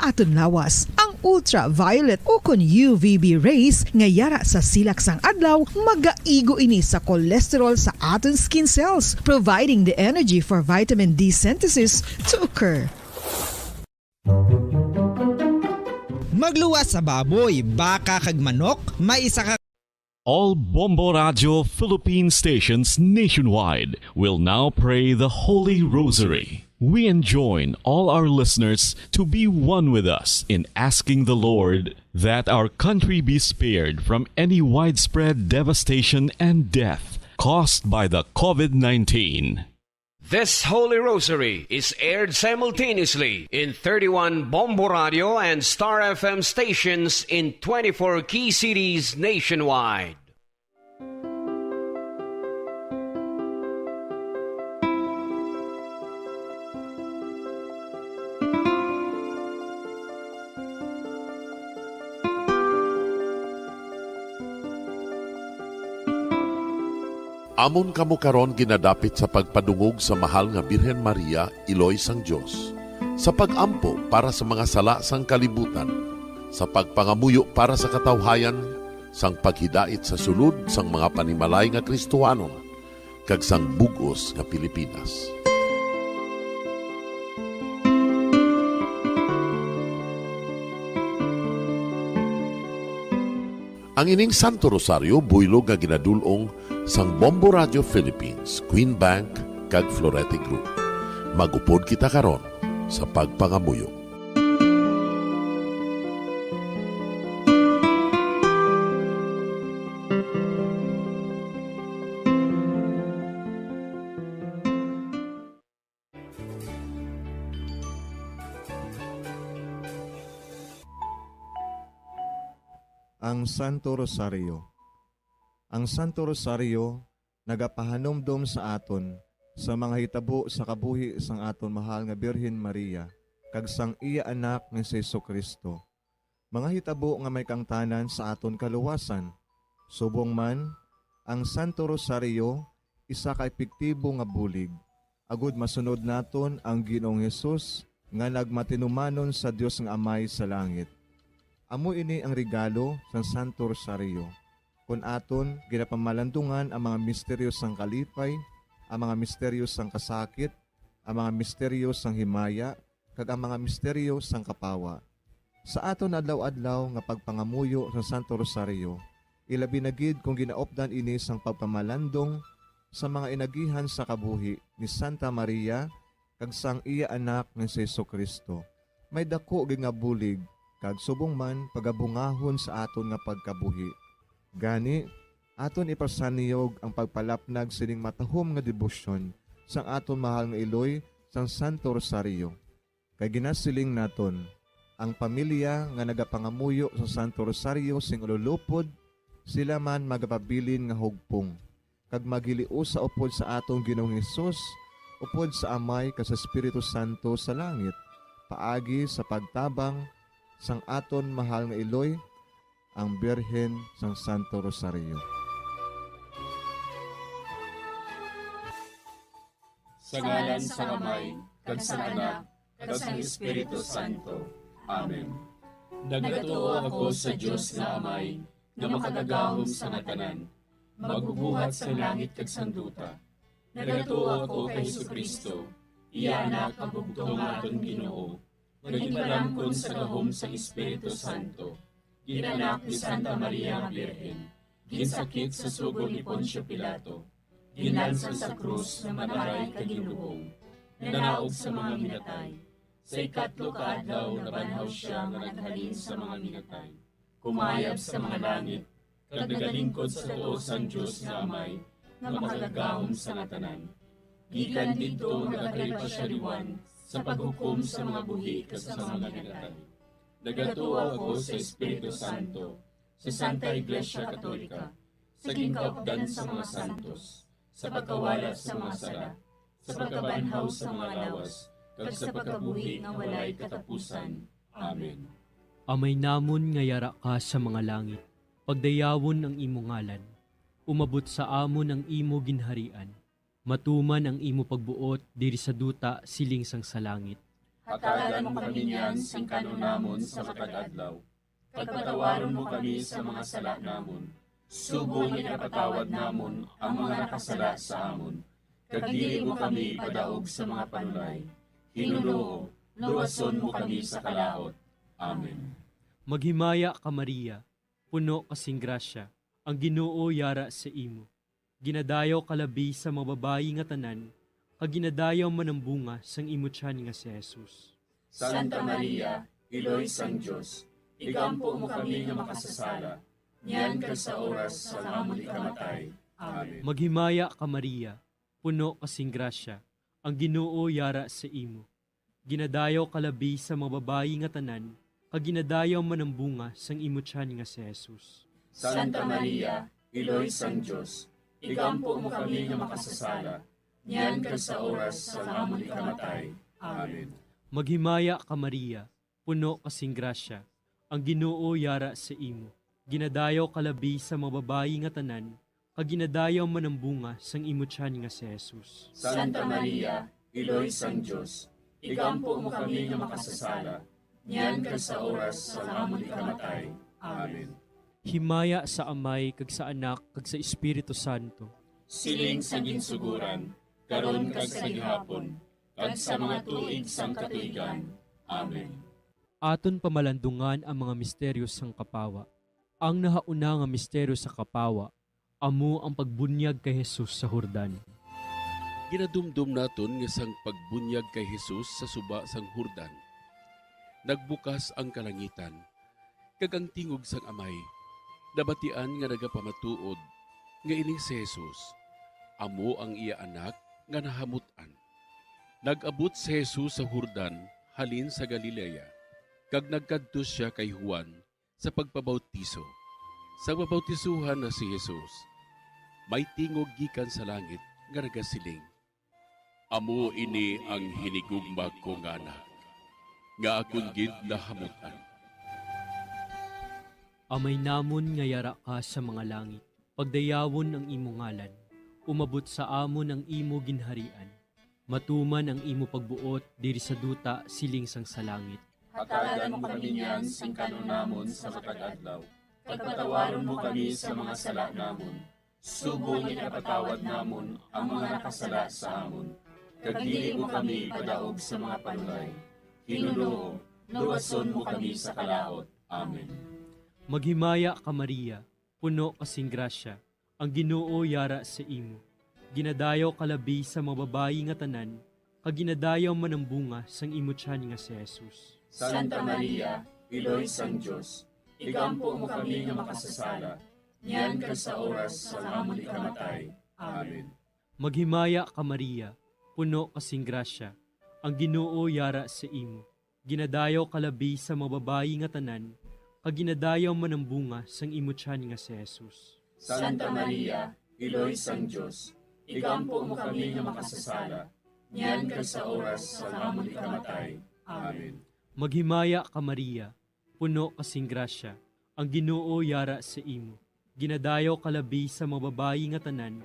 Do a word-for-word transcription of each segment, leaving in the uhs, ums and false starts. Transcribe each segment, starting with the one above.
aton lawas. Ang ultraviolet ukon U V B rays nga yara sa silak sang adlaw magaigo ini sa cholesterol sa aton skin cells, providing the energy for vitamin D synthesis to occur. Magluwas sa baboy, baka, kag manok, may isa ka All Bombo Radio Philippine stations nationwide will now pray the Holy Rosary. We enjoin all our listeners to be one with us in asking the Lord that our country be spared from any widespread devastation and death caused by the COVID nineteen. This Holy Rosary is aired simultaneously in thirty-one Bombo Radio and Star F M stations in twenty-four key cities nationwide. Amon kamo karon ginadapit sa pagpadungog sa Mahal nga Birhen Maria, Iloy sang Dios, sa pag-ampo para sa mga sala sang kalibutan, sa pagpangamuyo para sa katawhayan, sang paghidait sa sulod sang mga panimalay nga Kristohanon, kag sang bug-os nga Pilipinas. Ang ining Santo Rosario buylog nga ginadul-ong sang Bombo Radio Philippines, Queen Bank, kag Florete Group. Mag-upod kita karon sa pagpangamuyo. Ang Santo Rosario. Ang Santo Rosario nagapahanumdom sa aton sa mga hitabo sa kabuhi sang aton mahal nga Birhen Maria kag sang iya Anak nga si Jesu-Cristo, mga hitabo nga may kaangtanan sa aton kaluwasan. Subong man, ang Santo Rosario isa ka epektibo nga bulig agud masunod naton ang Ginoong Jesus nga nagmatinumanon sa Dios nga Amay sa langit. Amo ini ang regalo sang Santo Rosario, kon aton ginapamalandungan ang mga misteryo sang kalipay, ang mga misteryo sang kasakit, ang mga misteryo sang himaya, kag ang mga misteryo sang kapawa. Sa aton adlaw-adlaw nga pagpangamuyo sa Santo Rosario, ilabi na gid kon ginaupdan ini sang pagpamalandong sa mga inagihan sa kabuhi ni Santa Maria kag sang iya Anak nga si Jesu-Cristo, may daku gid nga bulig kag subong man pagabungahon sa aton nga pagkabuhi. Gani, aton ipasaniyog ang pagpalapnag sining matahom nga debosyon sang aton mahal nga iloy sang Santo Rosario. Kay ginasiling naton, ang pamilya nga nagapangamuyo sa Santo Rosario sing ululupod, sila man magapabilin nga hugpong, kag maghiliusa upod sa aton Ginoong Hesus, upod sa Amay kag sa Espiritu Santo sa langit, paagi sa pagtabang sang aton mahal nga iloy, ang Birhen sang Santo Rosario. Sa ngalan sang Amay, kag sang Anak, kag sang Espiritu Santo. Amen. Nagatuo ako sa Dios nga Amay, nga Makagagahom sang tanan, Magbubuhat sang langit kag sang duta. Nagatuo ako kay Jesu-Cristo, iya Anak, ang bugtong nga aton Ginoo, nga ginpalangkon sa gahom sang Espiritu Santo, ginanak ni Santa Maria nga Birhen, ginsakit sa sugo ni Poncio Pilato, ginlansang sa krus nga mataray kag ginlubong, nanaog sa mga minatay. Sa ikatlo ka adlaw nabanhaw sia nga naghalin sa mga minatay, kumayab sa mga langit, kag nagalingkod sa tuo sang Dios nga Amay, nga Makagagahom sa nga tanan. Gikan didto nagakari pa sia liwan sa paghukom sa mga buhi kag sa mga minatay. Nagatuo ako sa Espiritu Santo, sa Santa Iglesia Katolika, sa ginkaupdan sa mga santos, sa pagkawala sa mga sala, sa pagkabanhaw sa mga lawas, kag sa pagkabuhi nga walay katapusan. Amen. Amay namon nga yara ka sa mga langit, pagdayawon ang imo ngalan. Umabot sa amon ang imo ginharian. Matuman ang imo pagbuot diri sa duta siling sang sa langit. Hatagan mo kami niyan sing kan-on namon sa matag adlaw, kag patawaron mo kami sa mga sala namon, subong nga ginapatawad namon ang mga nakasala sa amon, kag dili mo kami ipadaog sa mga panulay. Ginoo, luwason mo kami sa kalaut. Amen. Maghimaya ka, Maria, puno ka sing grasya, ang Ginoo yara sa imo. Ginadayaw ka labi sa mga babayi nga tanan, kag ginadayaw man ang bunga sang imo tiyan nga si Jesus. Santa Maria, Iloy sang Dios, igampo mo kami nga makasasala, niyan kag sa oras sang amon ikamatay. Amen. Maghimaya ka, Maria, puno ka sing grasya, ang Ginoo yara sa imo. Ginadayaw ka labi sa mga babayi nga tanan, kag ginadayaw man ang bunga sang imo tiyan nga si Jesus. Santa Maria, Iloy sang Dios, igampo mo kami nga makasasala, niyan kag sa oras sang amon ikamatay. Amen. Maghimaya ka, Maria, puno ka sing grasya, ang Ginoo yara sa imo. Ginadayaw ka labi sa mga babayi nga tanan, kag ginadayaw man ang bunga sang imo tiyan nga si Jesus. Santa Maria, Iloy sang Dios, igampo mo kami nga makasasala, niyan kag sa oras sang amon ikamatay. Amen. Himaya sa Amay, kag sa Anak, kag sa Espiritu Santo. Siling sa ginsuguran, karon kag sa gihapon, kag sa mga tuig sang katuigan. Amen. Aton pamalandungan ang mga misteryo sang kapawa. Ang nahauna nga misteryo sa kapawa amo ang pagbunyag kay Jesus sa Jordan. Ginadumdom naton nga sang pagbunyag kay Jesus sa suba sang Jordan, nagbukas ang kalangitan, kag ang tingog sang Amay nabatian nga nagapamatuod nga ini si Jesus amo ang iya Anak nga nahamut-an. Nag-abot si Jesus sa Jordan halin sa Galilea, kag nagkadto sia kay Juan sa pagpabautiso. Sa pabautisohan na si Jesus, may tingog gikan sa langit nga nagasiling, "Amo ini ang hinigugma ko nga Anak, nga akon gid nahamut-an." Amay namon nga yara ka sa mga langit, pagdayawon ang imo ngalan. Umabot sa amon ang imo ginharian. Matuman ang imo pagbuot diri sa duta siling sang sa langit. Hatagan mo kami niyan sing kan-on namon sa matag adlaw, kag patawaron mo kami sa mga sala namon, subong nga ginapatawad namon ang mga nakasala sa amon, kag dili mo kami ipadaog sa mga panulay. Ginoo, luwason mo kami sa kalaut. Amen. Maghimaya ka, Maria, puno ka sing grasya, ang Ginoo yara sa imo. Ginadayaw ka labi sa mga babayi nga tanan, kag ginadayaw man ang bunga sang imo tiyan nga si Jesus. Santa Maria, Iloy sang Dios, igampo mo kami nga makasasala, niyan kag sa oras sang amon ikamatay. Amen. Maghimaya ka, Maria, puno ka sing grasya, ang Ginoo yara sa imo. Ginadayaw ka labi sa mga babayi nga tanan, kag ginadayaw man ang bunga sang imo tiyan nga si Jesus. Santa Maria, Iloy sang Dios, igampo mo kami nga makasasala, niyan kag sa oras sang amon ikamatay. Amen. Maghimaya ka, Maria, puno ka sing grasya, ang Ginoo yara sa imo. Ginadayaw ka labi sa mga babayi nga tanan,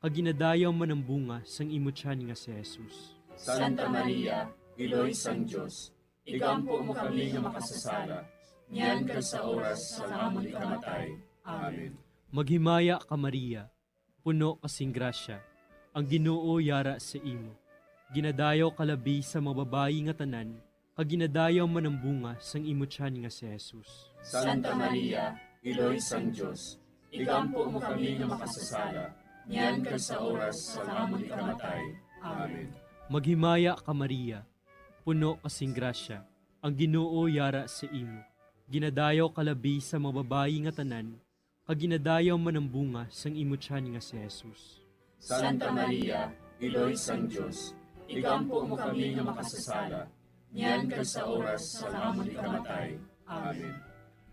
kag ginadayaw man ang bunga sang imo tiyan nga si Jesus. Santa Maria, Iloy sang Dios, igampo mo kami nga makasasala, niyan kag sa oras sang amon ikamatay. Amen. Maghimaya ka, Maria, puno ka sing grasya, ang Ginoo yara sa imo. Ginadayaw ka labi sa mga babayi nga tanan, kag ginadayaw man ang bunga sang imo tiyan nga si Jesus. Santa Maria, Iloy sang Dios, igampo mo kami nga makasasala, niyan kag sa oras sang amon ikamatay. Amen. Maghimaya ka, Maria, puno ka sing grasya, ang Ginoo yara sa imo. Ginadayaw ka labi sa mga babayi nga tanan, kag ginadayaw man ang bunga sang imo tiyan nga si Jesus. Santa Maria, Iloy sang Dios, igampo mo kami nga makasasala, niyan kag sa oras sang amon ikamatay. Amen.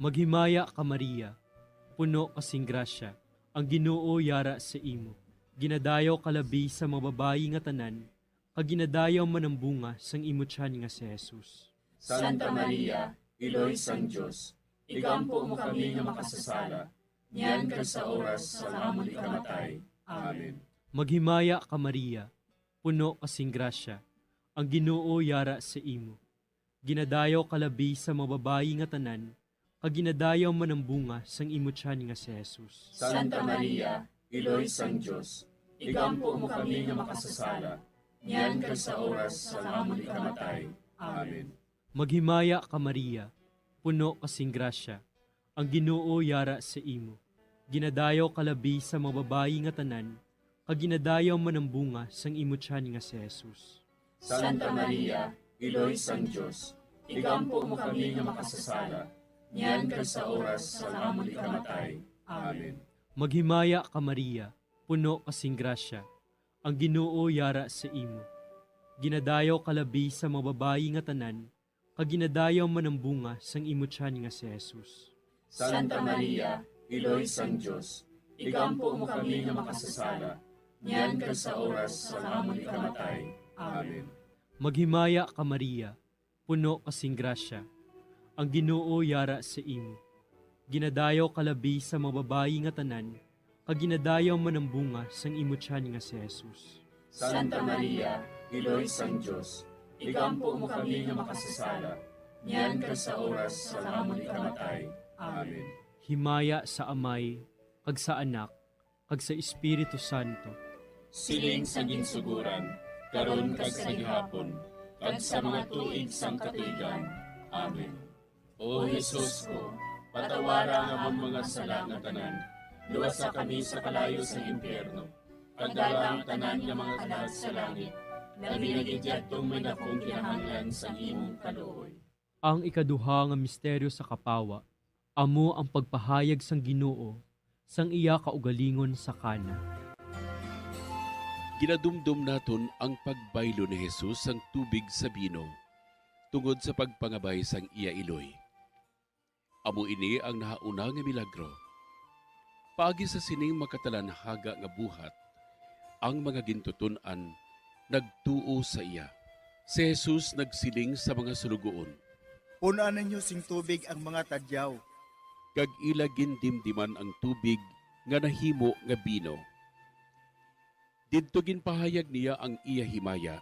Maghimaya ka, Maria, puno ka sing grasya, ang Ginoo yara sa imo. Ginadayaw ka labi sa mga babayi nga tanan, kag ginadayaw man ang bunga sang imo tiyan nga si Jesus. Santa Maria, Iloy sang Dios, igampo mo kami nga makasasala, niyan kag sa oras sang amon ikamatay. Amen. Maghimaya ka, Maria, puno ka sing grasya, ang Ginoo yara sa imo. Ginadayaw ka labi sa mga babayi nga tanan, kag ginadayaw man ang bunga sang imo tiyan nga si Jesus. Santa Maria, Iloy sang Dios, igampo mo kami nga makasasala, niyan kag sa oras sang amon ikamatay. Amen. Maghimaya ka, Maria, puno ka sing grasya, ang Ginoo yara sa imo. Ginadayaw ka labi sa mga babayi nga tanan, kag ginadayaw man ang bunga sang imo tiyan nga si Jesus. Santa Maria, Iloy sang Dios, igampo mo kami nga makasasala, niyan kag sa oras sang amon ikamatay. Amen. Maghimaya ka, Maria, puno ka sing grasya, ang Ginoo yara sa imo. Ginadayaw ka labi sa mga babayi nga tanan, kag ginadayaw man ang bunga sang imo tiyan nga si Jesus. Santa Maria, Iloy sang Dios, igampo mo kami nga makasasala, niyan kag sa oras sang amon ikamatay. Amen. Maghimaya ka, Maria, puno ka sing grasya, ang Ginoo yara sa imo. Ginadayaw ka labi sa mga babayi nga tanan, kag ginadayaw man ang bunga sang imo tiyan nga si Jesus. Santa Maria, Iloy sang Dios, igampo mo kami nga makasasala, niyan kag sa oras sang amon ikamatay. Amen. Himaya sa Amay, kag sa Anak, kag sa Espiritu Santo. Siling sa ginsuguran, karon kag sa gihapon, kag sa mga tuig sang katuigan. Amen. O Jesus ko, patawara ang amon mga sala nga tanan, luwasa kami sa kalayo sang impyerno, kag dala ang tanan nga mga kalag sa langit, labi na gid yadtong may dakong kinahanglan sang imong kaluoy. Ang ikaduha nga misteryo sa kapawa, amo ang pagpahayag sang Ginoo sang iya kaugalingon sa Cana. Ginadumdom naton ang pagbaylo ni Jesus sang tubig sa bino tungod sa pagpangabay sang iya iloy. Amo ini ang nahauna nga milagro. Paagi sa sining makatalanhaga nga buhat, ang mga gintuton-an nagtuo sa iya. Si Jesus nagsiling sa mga suloguon, "Pun-an ninyo sing tubig ang mga tadyaw." Kag ila gindimdiman ang tubig nga nahimo nga bino. Didto ginpahayag niya ang iya himaya,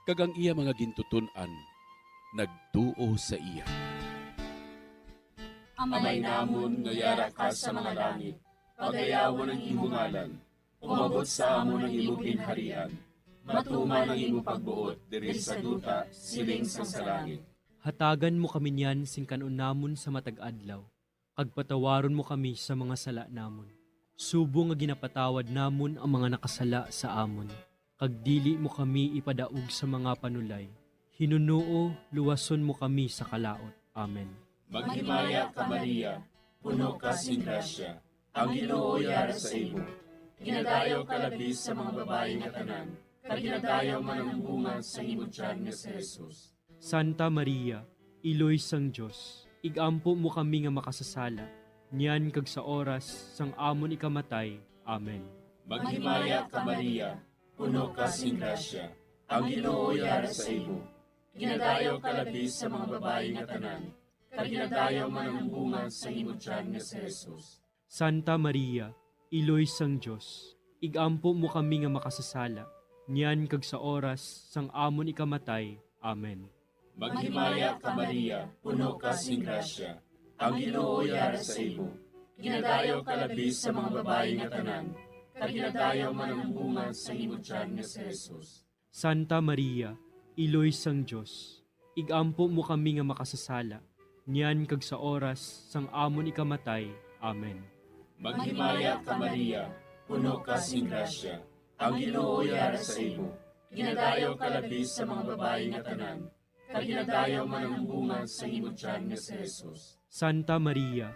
kag ang iya mga gintuton-an nagtuo sa iya. Amay namon nga yara ka sa mga langit, pagayawon ang imo ngalan. Umabot sa amon ang imo ginharian. Matuman ang imo pagbuot diri sa duta, siling sang sa langit. Hatagan mo kami niyan sing kan-on namon sa matag adlaw, kag patawaron mo kami sa mga sala namon, subong nga ginapatawad namon ang mga nakasala sa amon. Kag dili mo kami ipadaog sa mga panulay, hinunoo luwason mo kami sa kalaut. Amen. Maghimaya ka, Maria, puno ka sing grasya, ang Ginoo yara sa imo. Ginadayaw ka labi sa mga babayi nga tanan, kag ginadayaw man ang bunga sa imo tiyan nga si Jesus. Santa Maria, Iloy sang Dios, ig-ampo mo kami nga makasasala, niyan kag sa oras sang amon ikamatay. Amen. Maghimaya ka, Maria, puno ka sing grasya, ang Ginoo yara sa imo. Ginadayaw ka labi sa mga babayi nga tanan, kag ginadayaw man ang bunga sa imo tiyan nga si Jesus. Santa Maria, Iloy sang Dios, ig-ampo mo kami nga makasasala, niyan kag sa oras sang amon ikamatay. Amen. Maghimaya ka, Maria, puno ka sing grasya, ang Ginoo yara sa imo. Ginadayaw ka labi sa mga babayi nga tanan, kag ginadayaw man ang bunga sa imo tiyan nga si Jesus. Santa Maria, Iloy sang Dios, ig-ampo mo kami nga makasasala, niyan kag sa oras sang amon ikamatay. Amen. Maghimaya ka, Maria, puno ka sing grasya, ang Ginoo yara sa imo. Ginadayaw ka labi sa mga babayi nga tanan, kag ginadayaw man ang bunga sa imo tiyan nga si Jesus. Santa Maria,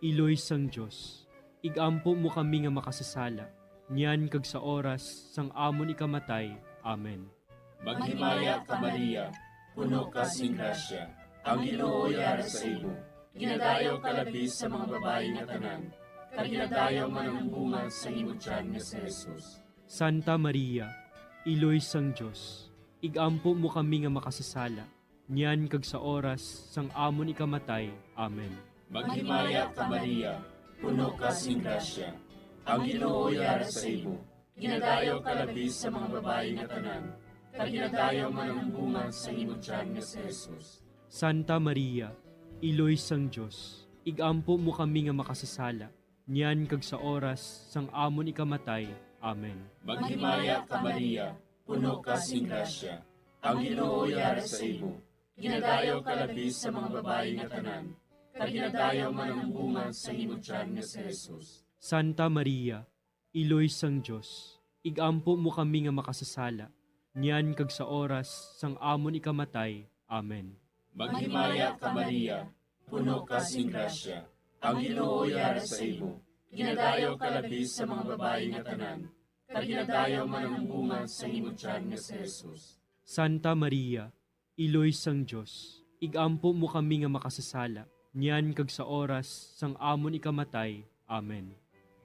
Iloy sang Dios, ig-ampo mo kami nga makasasala, niyan kag sa oras sang amon ikamatay. Amen. Maghimaya ka, Maria, puno ka sing grasya, ang Ginoo yara sa imo. Ginadayaw ka labi sa mga babayi nga tanan, kag ginadayaw man ang bunga sa imo tiyan nga si Jesus. Santa Maria, Iloy sang Dios, ig-ampo mo kami nga makasasala, niyan kag sa oras sang amon ikamatay. Amen. Maghimaya ka, Maria, puno ka sing grasya, ang Ginoo yara sa imo. Ginadayaw ka labi sa mga babayi nga tanan, kag ginadayaw man ang bunga sang imo tiyan nga si Jesus. Santa Maria, Iloy sang Dios, igampo mo kami nga makasasala, niyan kag sa oras sang amon ikamatay. Amen. Maghimaya ka, Maria, puno ka sing grasya, ang Ginoo yara sa imo. Ginadayaw ka labi sa mga babayi nga tanan, kag ginadayaw man ang bunga sang imo tiyan nga si Jesus. Santa Maria, Iloy sang Dios, igampo mo kami nga makasasala, niyan kag sa oras sang amon ikamatay. Amen. Maghimaya ka, Maria, puno ka sing grasya, ang Ginoo yara sa imo. Ginadayaw ka labi sa mga babayi nga tanan, kag ginadayaw man ang bunga sang imo tiyan nga si Jesus. Santa Maria, Iloy sang Dios, igampo mo kami nga makasasala, niyan kag sa oras sang amon ikamatay. Amen.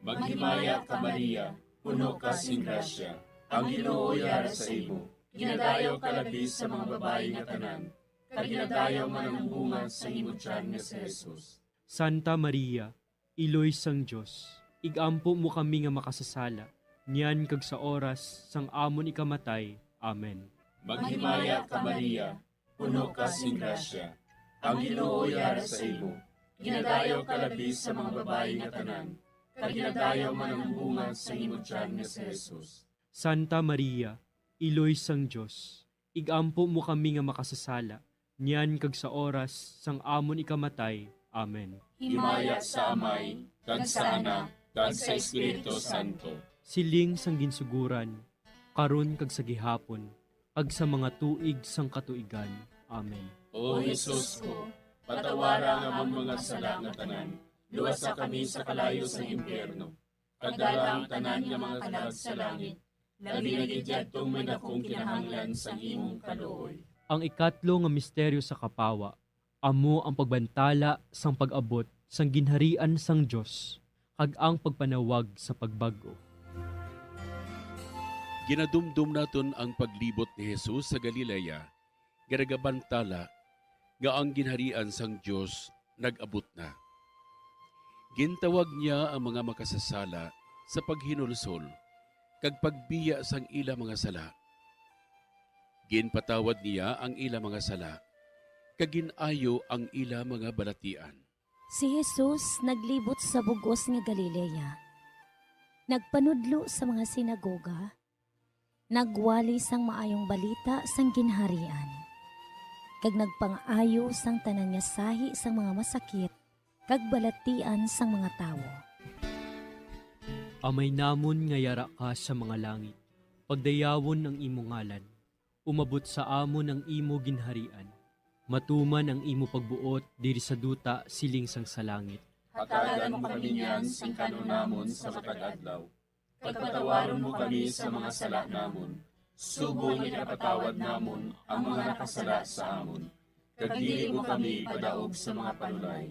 Maghimaya ka, Maria, puno ka sing grasya, ang Ginoo yara sa imo. Ginadayaw ka labi sa mga babayi nga tanan, kag ginadayaw man ang bunga sang imo tiyan nga si Jesus. Santa Maria, Iloy sang Dios, igampo mo kami nga makasasala, niyan kag sa oras sang amon ikamatay. Amen. Maghimaya ka, Maria, puno ka sing grasya, ang Ginoo yara sa imo. Ginadayaw ka labi sa mga babayi nga tanan, kag ginadayaw man ang bunga sang imo tiyan nga si Jesus. Santa Maria, Iloy sang Dios, igampo mo kami nga makasasala, niyan kag sa oras sang amon ikamatay. Amen. Himaya sa Amay, kag sa Anak, kag sa Espiritu Santo. Siling sang ginsuguran, karon kag sa gihapon, kag sa mga tuig sang katuigan. Amen. O Jesus ko, patawara ang amon mga sala nga tanan, luwasa kami sa kalayo sang impyerno, kag dala ang tanan nga mga kalag sa langit, labi na gid yadtong may dakong kinahanglan sang imong kaluoy. Ang ikatlo nga misteryo sa kapawa amo ang pagbantala sang pag-abot sang Ginharian sang Dios kag ang pagpanawag sa pagbag-o. Ginadumdom naton ang paglibot ni Jesus sa Galilea nga nagabantala nga ang Ginharian sang Dios nag-abot na. Gintawag niya ang mga makasasala sa paghinulsol kag pagbiya sang ila mga sala. Ginpatawad niya ang ila mga sala, kag gin-ayo ang ila mga balatian. Si Jesus naglibot sa bug-os nga Galilea. Nagpanudlo sa mga sinagoga, nagwali sang maayong balita sang Ginharian, kag nagpangaayo sang tanan nga sahi sang mga masakit kag balatian sang mga tawo. Amay namon nga yara ka sa mga langit, pagdayawon ang imo ngalan. Umabot sa amon ang imo ginharian. Matuman ang imo pagbuot diri sa duta siling sang sa langit. Hatagan mo kami niyan sing kan-on namon sa matag adlaw. Kag patawaron mo kami sa mga sala namon, subong nga ginapatawad namon ang mga nakasala sa amon. Kag dili mo kami ipadaog sa mga panulay.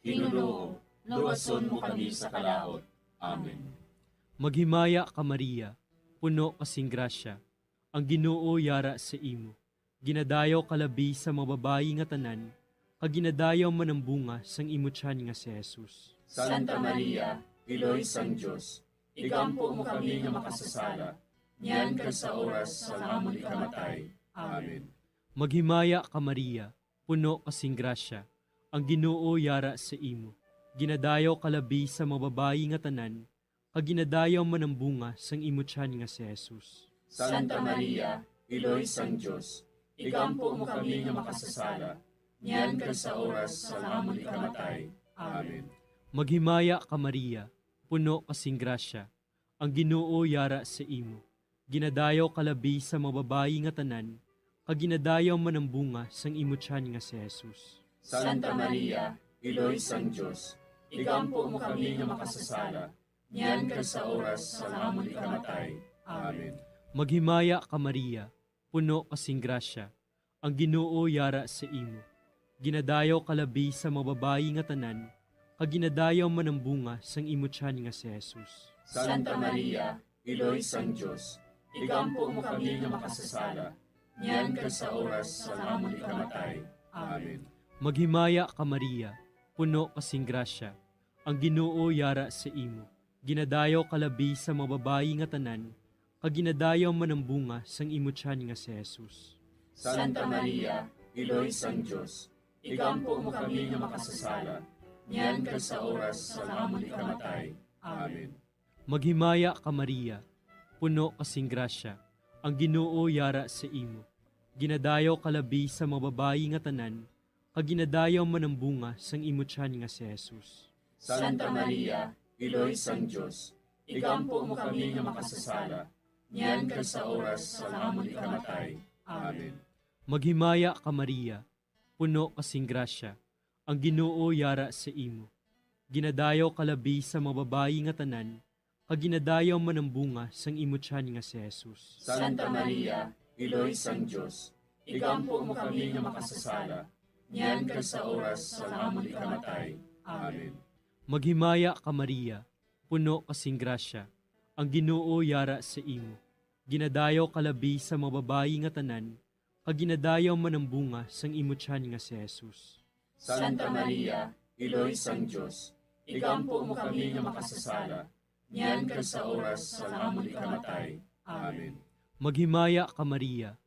Hinunoo, luwason mo kami sa kalaut. Amen. Maghimaya ka, Maria, puno ka sing grasya, ang Ginoo yara sa imo. Ginadayaw ka labi sa mga babayi nga tanan, kag ginadayaw man ang bunga sang imo tiyan nga si Jesus. Santa Maria, Iloy sang Dios, igampo mo kami nga makasasala, niyan kag sa oras sang amon ikamatay. Amen. Maghimaya ka, Maria, puno ka sing grasya, ang Ginoo yara sa imo. Ginadayaw ka labi sa mga babayi nga tanan, kag ginadayaw man ang bunga sang imo tiyan nga si Jesus. Santa Maria, Iloy sang Dios, igampo mo kami nga makasasala, niyan kag sa oras sang amon ikamatay. Amen. Maghimaya ka, Maria, puno ka sing grasya, ang Ginoo yara sa imo. Ginadayaw ka labi sa mga babayi nga tanan, kag ginadayaw man ang bunga sang imo tiyan nga si Jesus. Santa Maria, Iloy sang Dios, igampo mo kami nga makasasala, niyan kag sa oras sang amon ikamatay. Amen. Maghimaya ka, Maria, puno ka sing grasya, ang Ginoo yara sa imo. Ginadayaw ka labi sa mga babayi nga tanan, kag ginadayaw man ang bunga sang imo tiyan nga si Jesus. Santa Maria, Iloy sang Dios, igampo mo kami nga makasasala, niyan kag sa oras sang amon ikamatay. Amen. Maghimaya ka, Maria, puno ka sing grasya, ang Ginoo yara sa imo. Ginadayaw ka labi sa mga babayi nga tanan, kag ginadayaw man ang bunga sang imo tiyan nga si Jesus. Santa Maria, Iloy sang Dios, igampo mo kami nga makasasala, niyan kag sa oras sang amon ikamatay. Amen. Maghimaya ka, Maria, puno ka sing grasya, ang Ginoo yara sa imo. Ginadayaw ka labi sa mga babayi nga tanan, kag ginadayaw man ang bunga sang imo tiyan nga si Jesus. Santa Maria, Iloy sang Dios, igampo mo kami nga makasasala, niyan kag sa oras sang amon ikamatay. Amen. Maghimaya ka, Maria, puno ka sing grasya, ang Ginoo yara sa imo. Ginadayaw ka labi sa mga babayi nga tanan, kag ginadayaw man ang bunga sang imo tiyan nga si Jesus. Santa Maria, Iloy sang Dios, igampo mo kami nga makasasala, niyan kag sa oras sang amon ikamatay. Amen. Maghimaya ka, Maria, puno ka sing grasya, ang Ginoo yara sa imo. Ginadayaw ka labi sa mga babayi nga tanan, kag ginadayaw man ang bunga sang imo tiyan nga si Jesus. Santa Maria, Iloy sang Dios, igampo mo kami nga makasasala, niyan kag sa oras sang amon ikamatay. Amen. Maghimaya ka, Maria,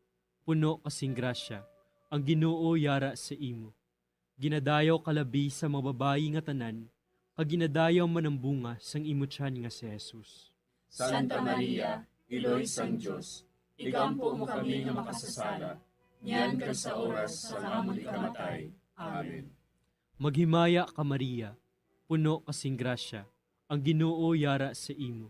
puno ka sing grasya, ang Ginoo yara sa imo. Ginadayaw ka labi sa mga babayi nga tanan, kag ginadayaw man ang bunga sang imo tiyan nga si Jesus. Santa Maria, Iloy sang Dios, igampo mo kami nga makasasala, niyan kag sa oras sang amon ikamatay. Amen. Maghimaya ka, Maria, puno ka sing grasya, ang Ginoo yara sa imo.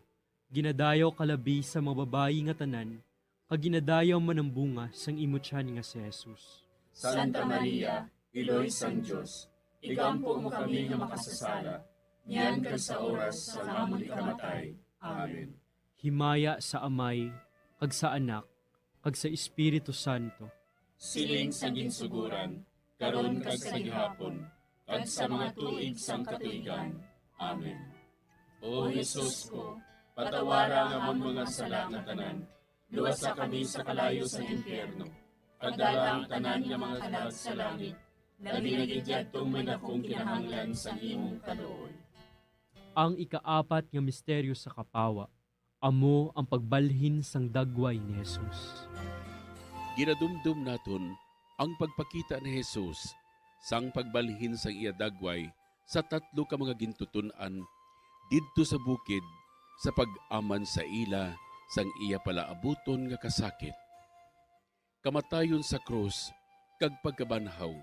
Ginadayaw ka labi sa mga babayi nga tanan, kag ginadayaw man ang bunga sang imo tiyan nga si Jesus. Santa Maria, Iloy sang Dios, igampo mo kami nga makasasala, niyan kag sa oras sang amon ikamatay. Amen. Himaya sa Amay, kag sa Anak, kag sa Espiritu Santo. Siling sa ginsuguran, karon kag sa gihapon, kag sa mga tuig sang katuigan. Amen. O Jesus ko, patawara ang amon mga sala nga tanan, luwasa kami sa kalayo sang impyerno, kag dala ang tanan nga mga kalag sa langit, labi na gid yadtong may dakong kinahanglan sang imong kaluoy. Ang ikaapat nga misteryo sa kapawa, amo ang pagbalhin sang dagway ni Jesus. Ginadumdom naton ang pagpakita ni Jesus sang pagbalhin sang iya dagway sa tatlo ka mga gintuton-an didto sa bukid sa pag-aman sa ila sang iya palaabuton nga kasakit, kamatayon sa krus, kag pagkabanhaw,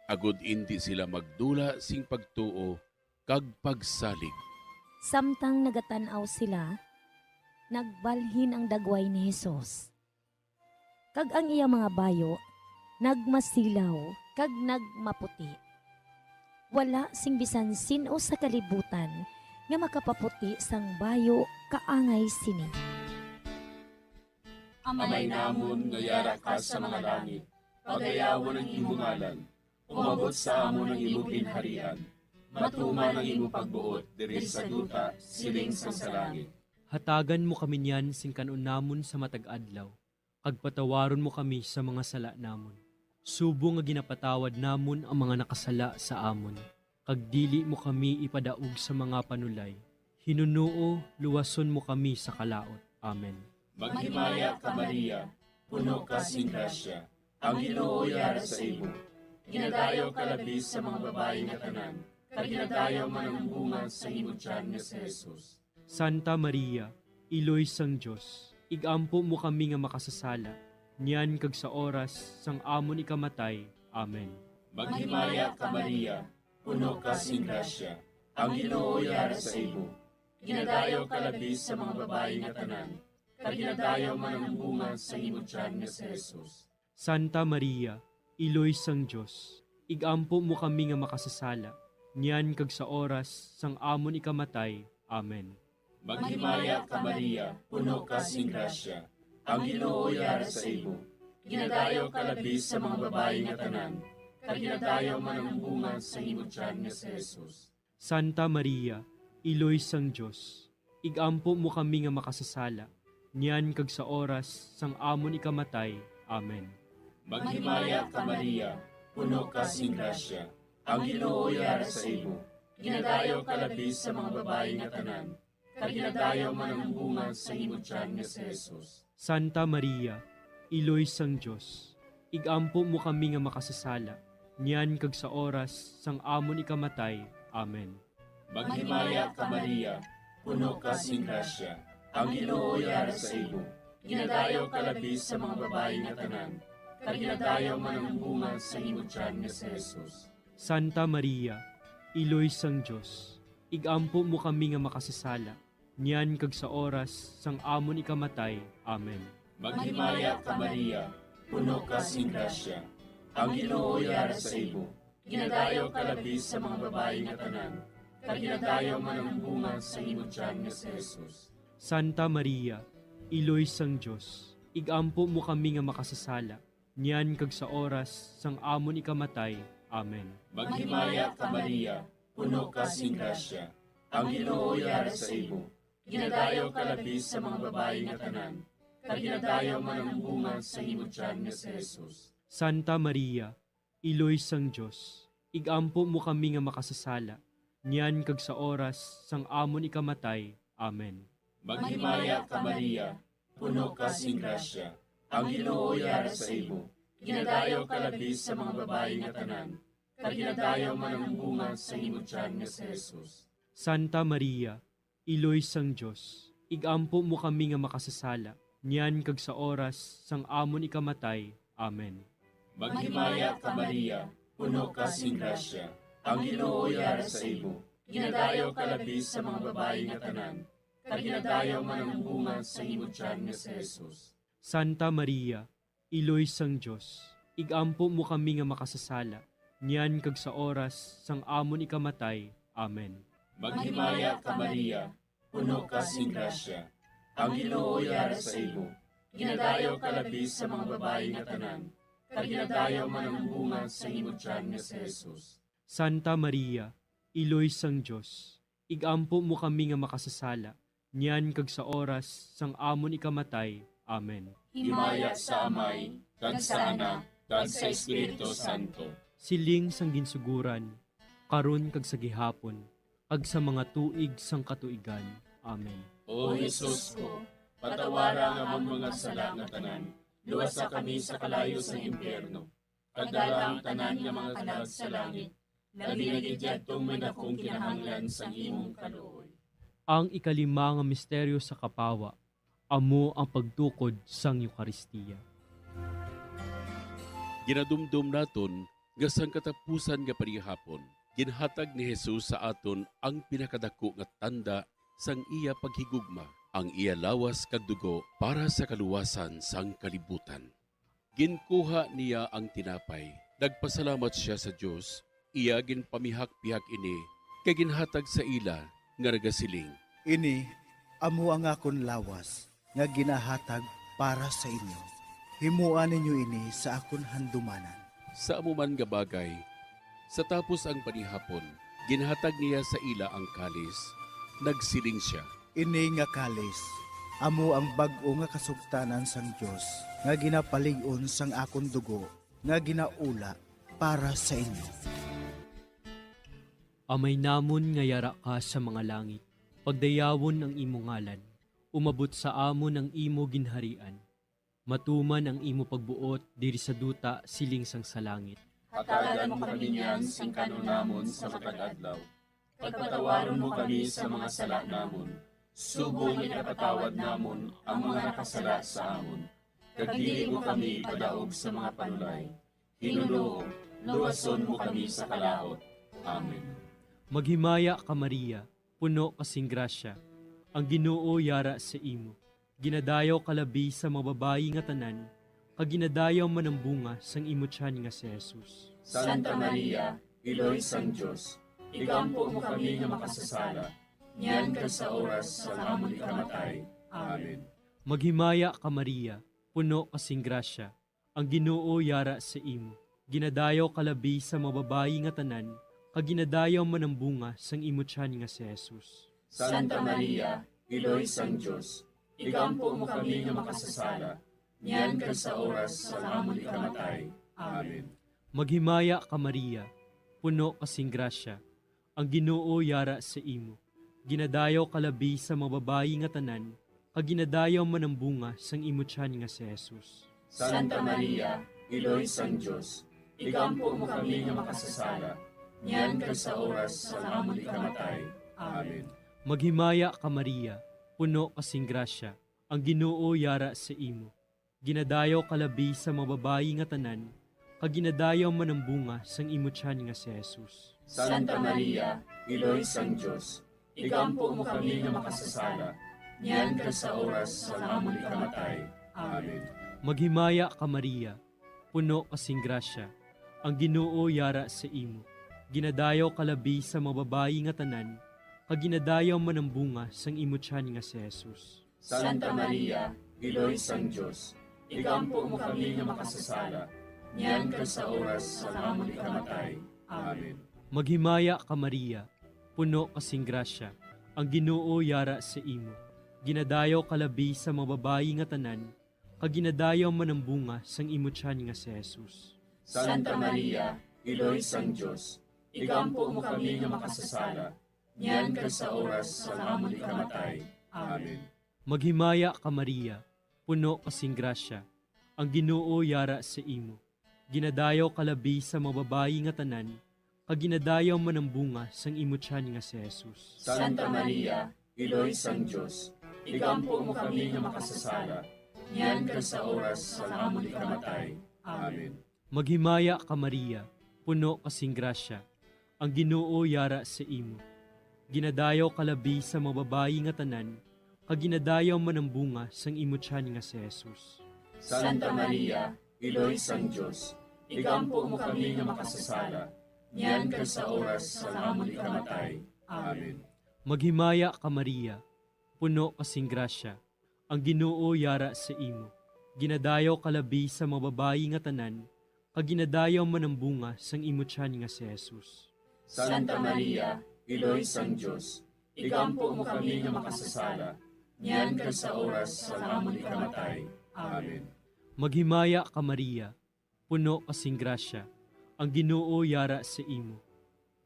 agod indi sila magdula sing pagtuo kag pagsalig. Samtang nagatan-aw sila, nagbalhin ang dagway ni Jesus, kag ang iya mga bayo nagmasilaw kag nagmaputi. Wala sing bisan sin-o sa kalibutan nga makapaputi sang bayo kaangay sini. Amay namon nga yara ka sa mga langit, pagayawon ang imo ngalan. Umabot sa amon ang imo ginharian. Matuman ang imo pagbuot diri sa duta, siling sang sa langit. Hatagan mo kami niyan sing kan-on namon sa matag adlaw, kag patawaron mo kami sa mga sala namon, subong nga ginapatawad namon ang mga nakasala sa amon. Kag dili mo kami ipadaog sa mga panulay. Hinunoo, luwason mo kami sa kalaut. Amen. Maghimaya ka, Maria, puno ka sing grasya, ang Ginoo yara sa imo. Ginadayaw ka labi sa mga babayi nga tanan, kag ginadayaw man ang bunga sa imo tiyan nga si Jesus. Santa Maria, Iloy sang Dios, ig-ampo mo kami nga makasasala, niyan kag sa oras sang amon ikamatay. Amen. Maghimaya ka, Maria, puno ka sing grasya, ang Ginoo yara sa imo. Ginadayaw ka labi sa mga babayi nga tanan, kag ginadayaw man ang bunga sa imo tiyan nga si Jesus. Santa Maria, Iloy sang Dios, ig-ampo mo kami nga makasasala, niyan kag sa oras sang amon ikamatay. Amen. Maghimaya ka, Maria, puno ka sing grasya, ang Ginoo yara sa imo. Ginadayaw ka labi sa mga babayi nga tanan, kag ginadayaw man ang bunga sa imo tiyan nga si Jesus. Santa Maria, Iloy sang Dios, ig-ampo mo kami nga makasasala, niyan kag sa oras sang amon ikamatay. Amen. Maghimaya ka, Maria, puno ka sing grasya, ang Ginoo yara sa imo. Ginadayaw ka labi sa mga babayi nga tanan, kag ginadayaw man ang bunga sang imo tiyan nga si Jesus. Santa Maria, Iloy sang Dios, ig-ampo mo kami nga makasasala, niyan kag sa oras sang amon ikamatay. Amen. Maghimaya ka, Maria, puno ka sing grasya, ang Ginoo yara sa imo. Ginadayaw ka labi sa mga babayi nga tanan, kag ginadayaw man ang bunga sa imo tiyan nga si Jesus. Santa Maria, Iloy sang Dios, ig-ampo mo kami nga makasasala, niyan kag sa oras sang amon ikamatay. Amen. Maghimaya ka, Maria, puno ka sing grasya, ang Ginoo yara sa imo. Ginadayaw ka labi sa mga babayi nga tanan, kag ginadayaw man ang bunga sa imo tiyan nga si Jesus. Santa Maria, Iloy sang Dios, ig-ampo mo kami nga makasasala, niyan kag sa oras sang amon ikamatay. Amen. Maghimaya ka, Maria, puno ka sing grasya, ang Ginoo yara sa imo. Ginadayaw ka labi sa mga babayi nga tanan, kag ginadayaw man ang bunga sa imo tiyan nga si Jesus. Santa Maria, Iloy sang Dios, ig-ampo mo kami nga makasasala, niyan kag sa oras sang amon ikamatay. Amen. Maghimaya ka, Maria, puno ka sing grasya, ang Ginoo yara sa imo. Ginadayaw ka labi sa mga babayi nga tanan, kag ginadayaw man ang bunga sa imo tiyan nga si Jesus. Santa Maria, Iloy sang Dios, ig-ampo mo kami nga makasasala, niyan kag sa oras sang amon ikamatay. Amen. Maghimaya ka, Maria, puno ka sing grasya, ang Ginoo yara sa imo. Ginadayaw ka labi sa mga babayi nga tanan, kag ginadayaw man ang bunga sa imo tiyan nga si Jesus. Santa Maria, Iloy sang Dios, ig-ampo mo kami nga makasasala, niyan kag sa oras sang amon ikamatay. Amen. Maghimaya ka, Maria, puno ka sing grasya, ang Ginoo yara sa imo. Ginadayaw ka labi sa mga babayi nga tanan, kag ginadayaw man ang bunga sa imo tiyan nga si Jesus. Santa Maria, Iloy sang Dios, ig-ampo mo kami nga makasasala, niyan kag sa oras sang amon ikamatay. Amen. Himaya sa Amay, kag sa Anak, kag sa Espiritu Santo. Siling sang ginsuguran, karon kag sa gihapon, kag sa mga tuig sang katuigan. Amen. O Jesus ko, patawara ang amon mga sala nga tanan, luwasa kami sa kalayo sang impyerno, kag dala ang tanan nga mga kalag sa langit, labi na gid yadtong may dakong kinahanglan sang imong kaluoy. Ang ikalima nga misteryo sa kapawa, amo ang pagtukod sang Eukaristia. Ginadumdom naton nga sang katapusan nga panihapon, ginhatag ni Jesus sa aton ang pinakadako nga tanda sang iya paghigugma, ang iya lawas kag dugo para sa kaluwasan sang kalibutan. Ginkuha niya ang tinapay, nagpasalamat sia sa Dios, iya ginpamihak-pihak ini, kag ginhatag sa ila, nga nagasiling, "Ini amo ang akon lawas nga ginahatag para sa inyo. Himoa ninyo ini sa akon handumanan." Sa amo man nga bagay, sa tapos ang panihapon, ginhatag niya sa ila ang kalis. Nagsiling sia, "Ini nga kalis amo ang bag-o nga kasugtanan sang Dios, nga ginapalig-on sang akon dugo, nga ginaula para sa inyo." Amay namon nga yara ka sa mga langit, pagdayawon ang imo ngalan. Umabot sa amon ang imo ginharian. Matuman ang imo pagbuot diri sa duta siling sang sa langit. Hatagan mo kami niyan sing kan-on namon sa matag adlaw. Kag patawaron mo kami sa mga sala namon, subong nga ginapatawad namon ang mga nakasala sa amon. Kag dili mo kami ipadaog sa mga panulay. Ginoo, luwason mo kami sa kalaut. Amen. Maghimaya ka, Maria, puno ka sing grasya. Ang Ginoo yara sa imo. Ginadayaw ka labi sa mga babayi nga tanan, kag ginadayaw man ang bunga sang imo tiyan nga si Jesus. Santa Maria, Iloy sang Dios, igampo mo kami nga makasasala, niyan kag sa oras sang amon ikamatay. Amen. Maghimaya ka, Maria, puno ka sing grasya. Ang Ginoo yara sa imo. Ginadayaw ka labi sa mga babayi nga tanan, kag ginadayaw man ang bunga sang imo tiyan nga si Jesus. Santa Maria, Iloy sang Dios, igampo mo kami nga makasasala, niyan kag sa oras sang amon ikamatay. Amen. Maghimaya ka, Maria, puno ka sing grasya. Ang Ginoo yara sa imo. Ginadayaw ka labi sa mga babayi nga tanan, kag ginadayaw man ang bunga sang imo tiyan nga si Jesus. Santa Maria, Iloy sang Dios, igampo mo kami nga makasasala, niyan kag sa oras sang amon ikamatay. Amen. Maghimaya ka, Maria, puno ka sing grasya, ang Ginoo yara sa imo. Ginadayaw ka labi sa mga babayi nga tanan, kag ginadayaw man ang bunga sang imo tiyan nga si Jesus. Santa Maria, Iloy sang Dios, igampo mo kami nga makasasala, niyan kag sa oras sang amon ikamatay. Amen. Maghimaya ka, Maria, puno ka sing grasya, ang Ginoo yara sa imo. Ginadayaw ka labi sa mga babayi nga tanan, kag ginadayaw man ang bunga sang imo tiyan nga si Jesus. Santa Maria, Iloy sang Dios, igampo mo kami nga makasasala, niyan kag sa oras sang amon ikamatay. Amen. Maghimaya ka, Maria, puno ka sing grasya, ang Ginoo yara sa imo. Ginadayaw ka labi sa mga babayi nga tanan, kag ginadayaw man ang bunga sang imo tiyan nga si Jesus. Santa Maria, Iloy sang Dios, igampo mo kami nga makasasala, niyan kag sa oras sang amon ikamatay. Amen. Maghimaya ka, Maria, puno ka sing grasya, ang Ginoo yara sa imo. Ginadayaw ka labi sa mga babayi nga tanan, kag ginadayaw man ang bunga sang imo tiyan nga si Jesus. Santa Maria, Iloy sang Dios, igampo mo kami nga makasasala, niyan kag sa oras sang amon ikamatay. Amen. Maghimaya ka, Maria, puno ka sing grasya, ang Ginoo yara sa imo. Ginadayaw ka labi sa mga babayi nga tanan, kag ginadayaw man ang bunga sang imo tiyan nga si Jesus. Santa Maria, Iloy sang Dios, igampo mo kami nga makasasala, niyan kag sa oras sang amon ikamatay. Amen. Maghimaya ka, Maria, puno ka sing grasya, ang Ginoo yara sa imo. Ginadayaw ka labi sa mga babayi nga tanan, kag ginadayaw man ang bunga sang imo tiyan nga si Jesus. Santa Maria, Iloy sang Dios, igampo mo kami nga makasasala, niyan kag sa oras sang amon ikamatay. Amen. Maghimaya ka, Maria, puno ka sing grasya, ang Ginoo yara sa imo.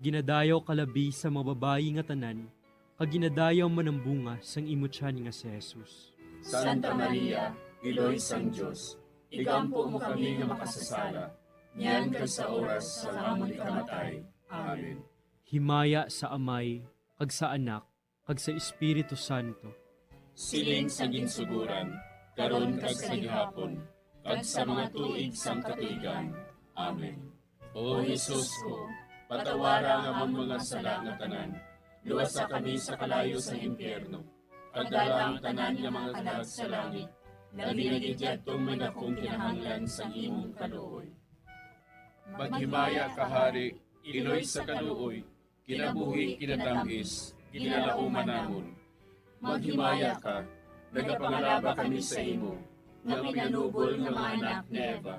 Ginadayaw ka labi sa mga babayi nga tanan, kag ginadayaw man ang bunga sang imo tiyan nga si Jesus. Santa Maria, Iloy sang Dios, igampo mo kami nga makasasala, niyan kag sa oras sang amon ikamatay. Amen. Himaya sa Amay, kag sa Anak, kag sa Espiritu Santo. Siling sa ginsugoran, karon kag sa gihapon, kag sa mga tuig sang katuigan. Amen. O Jesus ko, patawara ang amon mga sala nga tanan, luwasa kami sa kalayo sang impyerno, kag dala ang tanan nga mga kalag sa langit, labi na gid yadtong may dakong kinahanglan sang imong kaluoy. Maghimaya ka, Hari, Iloy sa kaluoy, kinabuhi, kinatam-is, ginalauman namon. Maghimaya ka, nagapangalaba kami sa imo, nga pinanubol nga mga anak ni Eva.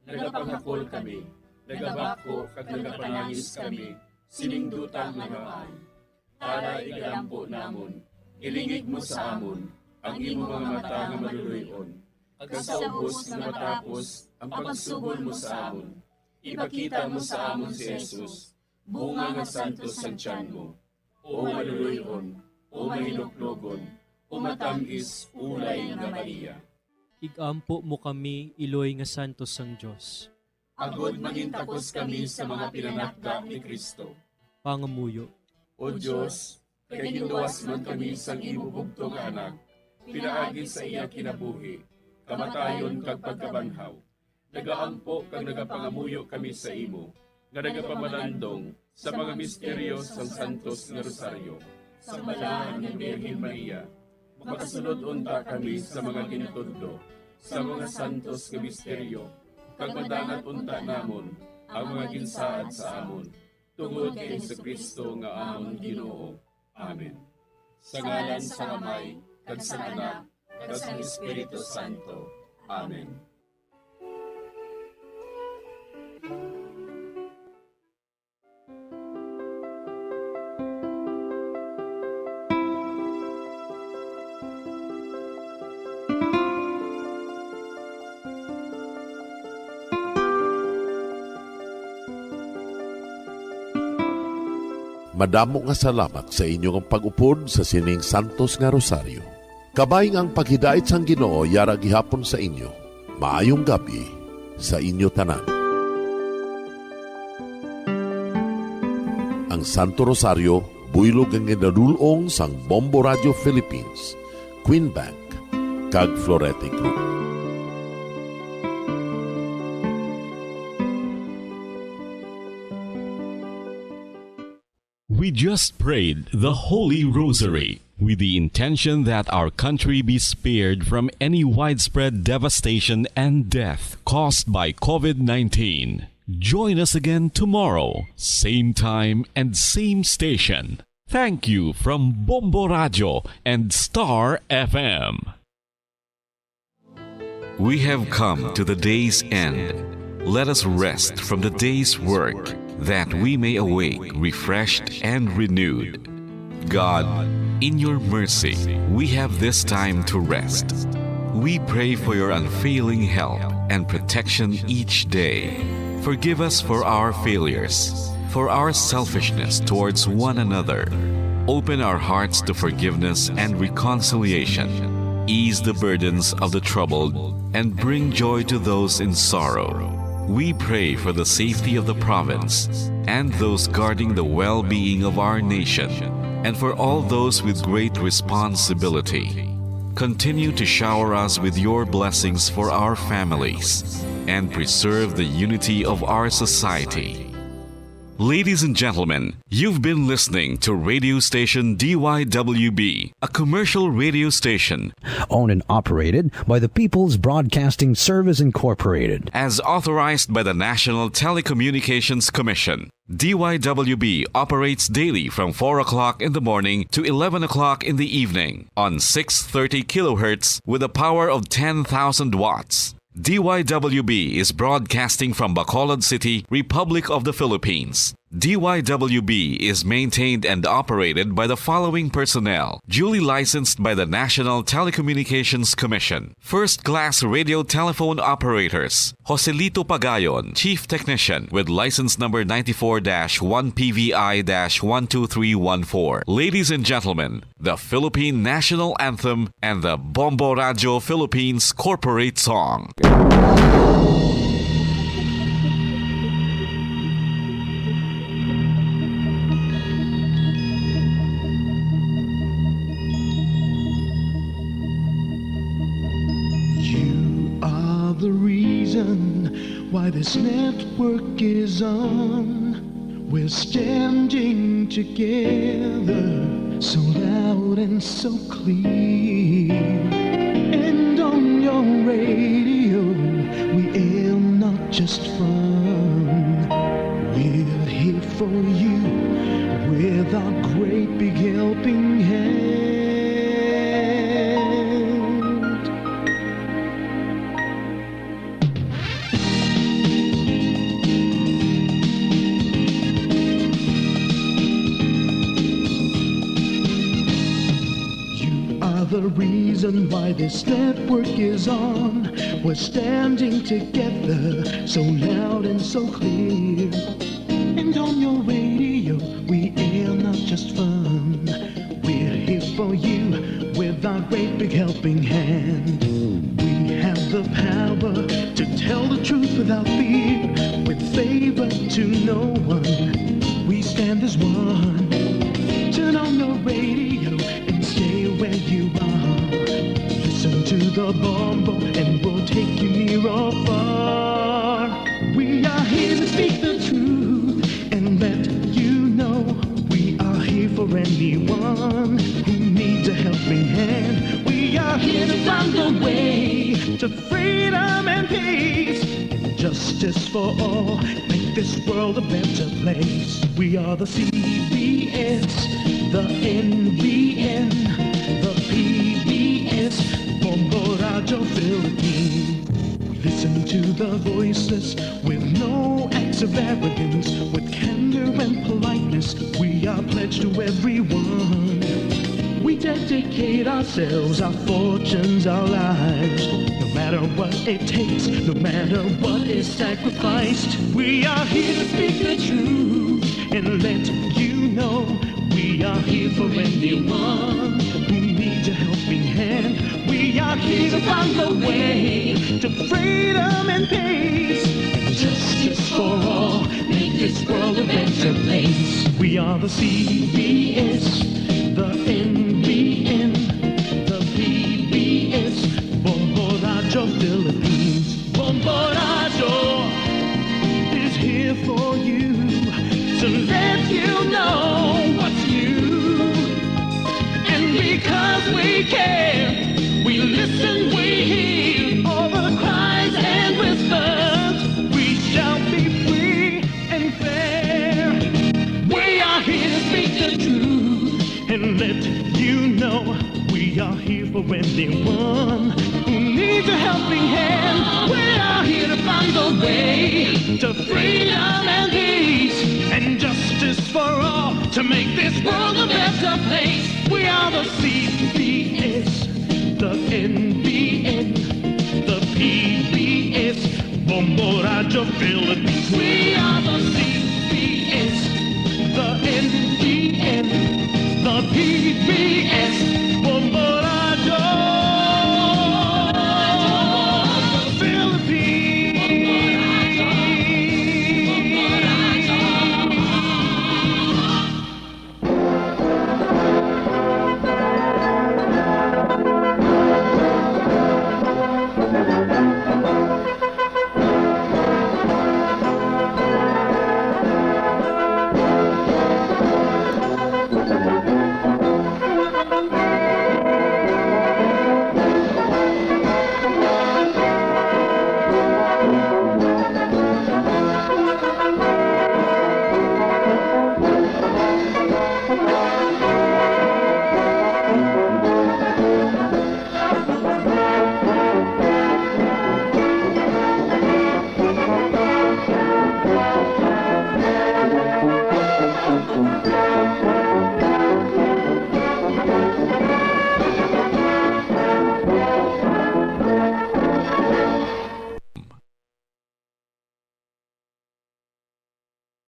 Nagapangakol kami, nagabako kag nagapanangis kami, sining duta nga namaan. Tara, igalampo namon, ilingig mo sa amon ang imo mga mata nga maluloy-on, kag sa ubos nga matapos ang pagsubol mo sa amon, ipakita mo sa amon si Jesus, bunga nga santos sang tiyan mo. O maluloy-on, o mahiluklogon, o matam-is ulay nga Maria. Igampo mo kami, iloy nga santos sang Dios. Agod mangintakos kami sa mga pinanakda ni Cristo. Pangamuyo. O Dios, kay ginluwas man kami sang imo bugtong nga Anak, pinaagi sa iya kinabuhi, kamatayon kag pagkabanhaw, nagaampo kag nagapangamuyo kami sa imo, nga nagapamalandong sa mga misteryo sang santos nga Rosaryo. Sang Balaan nga Birhen Maria, makasulod unta kami sa mga ginatudlo sa mga santos nga misteryo, kag madangat unta namon ang mga ginsaad sa amon, tungod kay Jesu-Cristo nga amon Ginoo. Amen. Sa ngalan sang Amay, kag sang Anak, kag sang Espiritu Santo. Amen. Madamo nga salamat sa inyo nga pag-upod sa sining santos nga rosaryo. Kabay nga ang paghidait sang Ginoo yara gihapon sa inyo. Maayong gab-i sa inyo tanan. Ang Santo Rosario, buylog nga ginadul-ong sang Bombo Radio Philippines, Queen Bank, kag Florete Group. We just prayed the Holy Rosary with the intention that our country be spared from any widespread devastation and death caused by COVID nineteen. Join us again tomorrow, same time and same station. Thank you from Bombo Radio and Star F M. We have come to the day's end. Let us rest from the day's work, that we may awake refreshed and renewed. God, in your mercy, we have this time to rest. We pray for your unfailing help and protection each day. Forgive us for our failures, for our selfishness towards one another. Open our hearts to forgiveness and reconciliation. Ease the burdens of the troubled and bring joy to those in sorrow. We pray for the safety of the province and those guarding the well-being of our nation, and for all those with great responsibility. Continue to shower us with your blessings for our families and preserve the unity of our society. Ladies and gentlemen, you've been listening to radio station D Y W B, a commercial radio station owned and operated by the People's Broadcasting Service Incorporated, as authorized by the National Telecommunications Commission. D Y W B operates daily from four o'clock in the morning to eleven o'clock in the evening on six thirty kilohertz with a power of ten thousand watts. D Y W B is broadcasting from Bacolod City, Republic of the Philippines. D Y W B is maintained and operated by the following personnel, duly licensed by the National Telecommunications Commission. First class radio telephone operators, Joselito Pagayon, Chief Technician, with license number ninety-four dash one P V I dash one two three one four. Ladies and gentlemen, the Philippine National Anthem and the Bombo Radio Philippines Corporate Song. You are the reason why this network is on. We're standing together, so loud and so clear. And on your radio, we aim not just fun. We're here for you with our great big helping hand. You are the reason why this network is on. We're standing together, so loud and so clear. And on your radio, we air not just fun. We're here for you with our great big helping hand. We have the power to tell the truth without fear, with favor to no one. We stand as one. Turn on your radio and stay where you are. Listen to the Bombo and we'll take you near or far. We are here to speak the truth and let you know we are here for anyone who needs a helping hand. We are here to find a way to freedom and peace and justice for all. Make this world a better place. We are the C B S, the N B N, the P B S, Bombo Radio Philippines. Listen to the voiceless with no acts of arrogance, with candor and politeness. We are pledged to everyone. We dedicate ourselves, our fortunes, our lives. No matter what it takes, no matter what is sacrificed, we are here to speak the truth and let you know For anyone who needs a helping hand, we are here to find the way to freedom and peace and justice for all. Make this world a better place. We are the C B S, the N B N, the P B S, Bombo Radyo Philippines. Bombo Radyo is here for you to let you know what's new. And because we care, we listen, we hear all the cries and whispers. We shall be free and fair. We are here to speak the truth and let you know we are here for anyone who needs a helping hand. We are here to find the way to freedom and peace and justice for all to make this world a better place. We are the C B S, the N B N, the P B S, Bombo Radyo Philippines. We are the C B S, the N B N, the P B S.